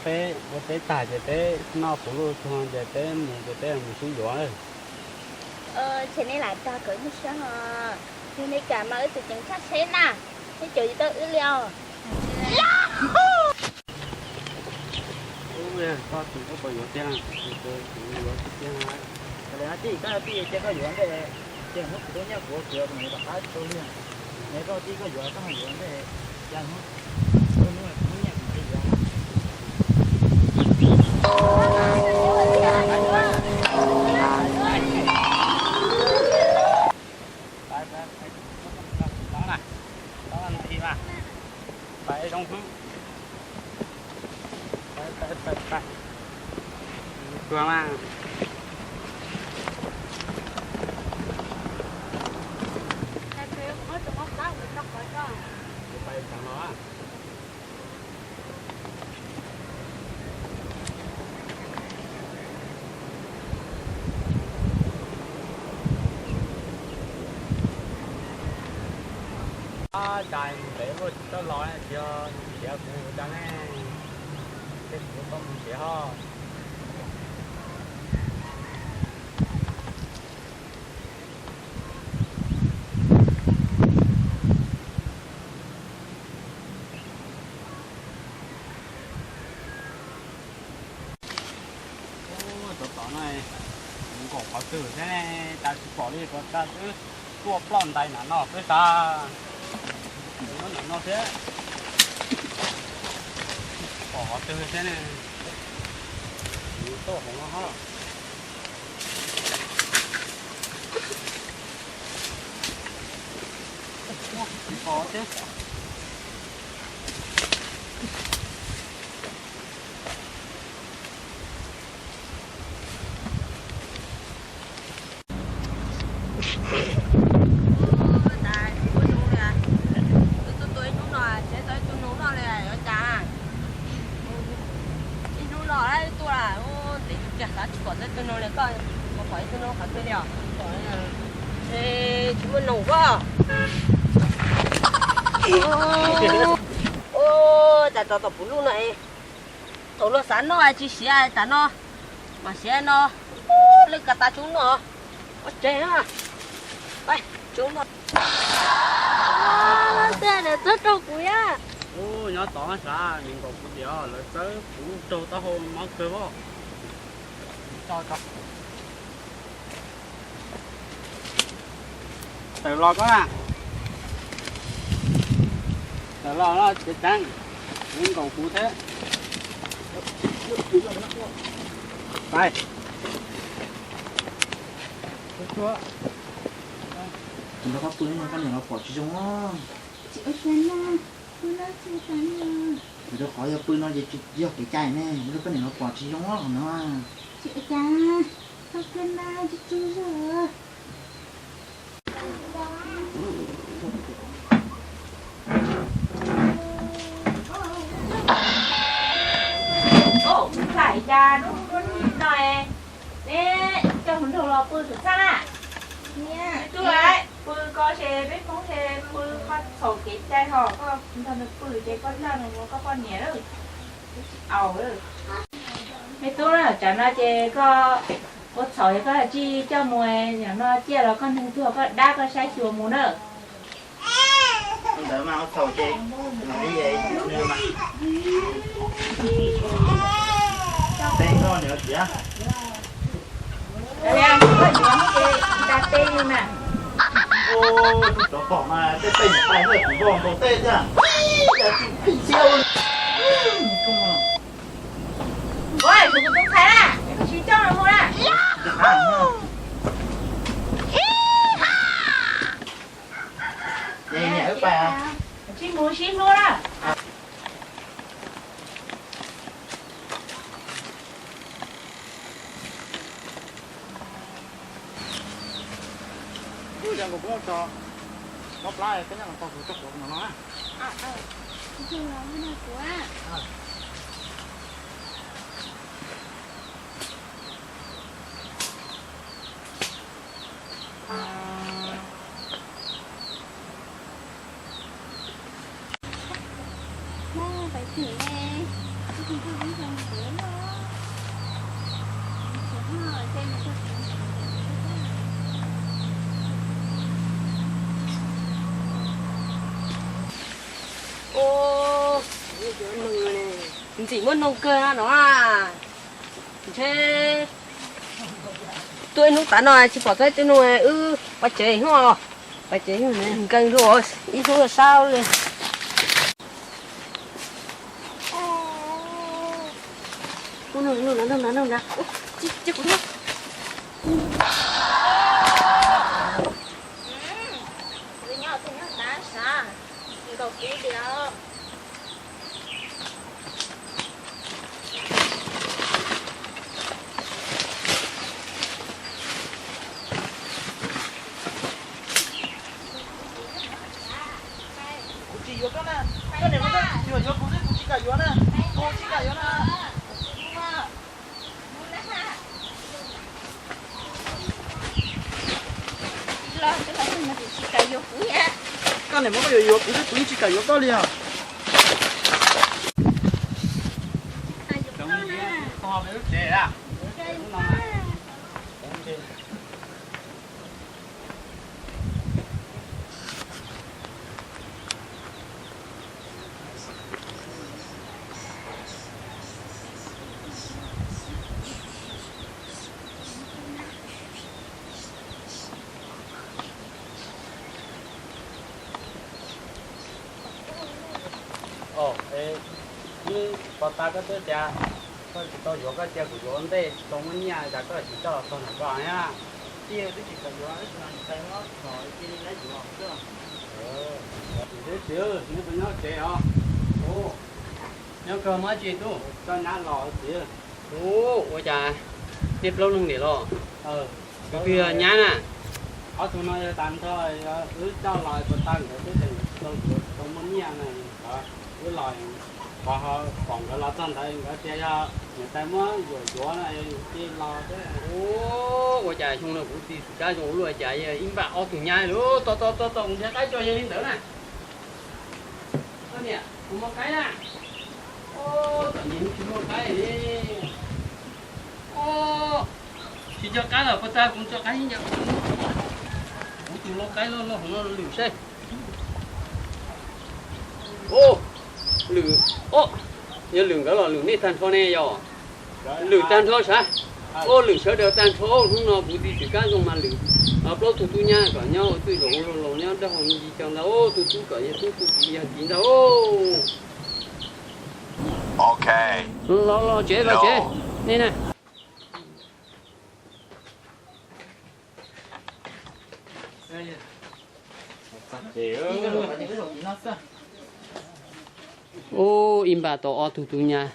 Peb ua teb tag ces peb noj puv luj tsuag ces peb mus ces peb mus sib yuav. Ces nej lam tag kom ib pliag seb ho, yog nej kam mas wb tus ceev tshaj seb na, nej cov yuav tau wb li os. Koj tus koj puas yuav tiag? Kuv yuav tiag tiag. Koj yuav tij, koj yuav tij ces koj yuav ntej, ces hnub kuv tub nyiaj kuv ua kuv yuav tus mus rov qab tsis tau li. Es koj tij koj yuav koj yuav ntej, cas hnub kuv tub nyiaj kuv tsis yuav. Pais zoo hwb. Pais, pais, pais, pais. Tuag mas. Pais tsev no. Cas ntev luaj tsis tau los, tsis yog nrhiav kuv cas ne, tej kuv tau mus nrhiav ho. Ub, tov tov no, nkaum qhov twg thiab ne, cas tsis pom li, cas twb tuaj ploj ntais nram no xwb tas. Nram no thiab, pom qhov twg thiab ne, tuaj hauv no ho. Tsis pom thiab. Wb tuaj tua ib hnub no, tsis tau ib tug noog noj li, yuav cas? Ib hnub no wb tuaj, ntev kiag xav tsis pom tau ib tug noog li, koj puas pom ib tug noog qhov twg li os? Tsis muaj noog koj. Ua cas rau tom puv luj no, thaum luag xav noj tsis siav tas no, mas siav no, lawv ka tas tsuv noj, ua tsev na, tsuv noj. Txawb rau kuv ya. Ub, nyob tod sav, nws nkaum kuv tias lawv txawb puv luj raug taub hau mob kawg os. Tawm los koj na. Tawm los no ceev ceev, nws nkaum kuv thiab. Pais. Kuv nrog koj pw no koj niam los pom tsis zoo. Tsis ua cas na, pw no tsis ua cas na. Kuv rau qhov yog pw no ces tsis yog kev cai ne, kuv rau koj niam los pom tsis zoo qhov no. Tsis ua cas, tau kiag na, tsis tsuag zog. Ub, hlais cas lub lub no, neb coj hluas nraug los pw xwm txheej na. Tub, pw ko ces peb Hmoob ces pw qhov txhaum kev cai ho, koj nrog nws pw ces koj coj nws mus koj poj niam lawm. Au, me tub na, tsam no ces koj ua txhaum es koj tsis coj mus, nim no ciaj los koj neeg tuag koj dab koj saib xyuas mus na. Ntawd mas ua txhaum ces nws mas tej noj nws tiav. Ua li ntawd ces da tej li mas. Tus tsov pom mas tej tej niam tais hlawj kuv vog nkaus tej tiag. Ua, kuv tus ntxhais na, koj tsis coj nws mus na. Niam wb pais. Tsis mus sib hlub na. Ub, yog nkaus kuv muab tso, mob plab peb nyob los tau kuv coj kuv no no na. Pais tim ne, Ntxim muaj noog kawg no. Ntshe tuaj ib hnub tav no tsis pom txog ib tug noog, wb pais tsev hnub, pais tsev hnub nkees dua ib hnub sab li. Kuv tsis yuav koj na. Koj niam muab koj yuav yuav kuv xwb, kuv tsis kam yuav na. Kuv tsis kam yuav na. Koj niam muab koj yuav yuav kuv xwb, kuv yeej tsis kam yuav koj li os. Wb pov tas koj twb tias koj tsis tau yuav, koj cia kuv yuav ua ntej, tsis tau muaj nyiaj tas koj tsis coj los txog ntawm koj na. Tij twb tsis kam yuav, ib tug niam tais muab txhom cia li lawv yuav xwb. Txiv, neb puas nyob tsev os? Nyob kawg, muaj dab tsi tub? Coj nyab los txiv. Ua cas nej plaub leeg ntawm los? Tus twg yog nyab na? Ob tug no yog tas nrho, wb coj los puas tas nkawd twb tias nkawd tsis tau yuav, tsis tau muaj nyiaj na. Wb los pov ho pom nkawd los txog ntawd, nkawd tias yog niam tais muab yuam yuav na, cia los xwb. Ua cas xyoo no kuv txiv txim kab zoo ua luaj, cas yog ib npaj ob tug nyab lawm. Txog txog txog txog, kuv nrhiav qaib tso yog li ntawd na. Koj niam, kuv muaj qaib na. Txom nyem tsis muaj qaib li. Tsis cog qaib los puas tas, kuv tso qaib ib nyuag. Kuv tus lau qaib loj loj hauv no lwm saib. Lwm, yog lwm nkawd los lwm nej tag nrho ne yog? Lwm tag nrho sav. Lwm sawv daws tag nrho. Hnub no kuv txiv txim kab zoo mas lwm plaub tug tub nyab kom nyob ua twj laus ua laus nyob dab hau nti co ntag. Tus tub kom yog tub, tus txiv yog txiv ntag. Los los tsev los tsev. Nej na. Ub, ib npaj tau ob tug tub nyab.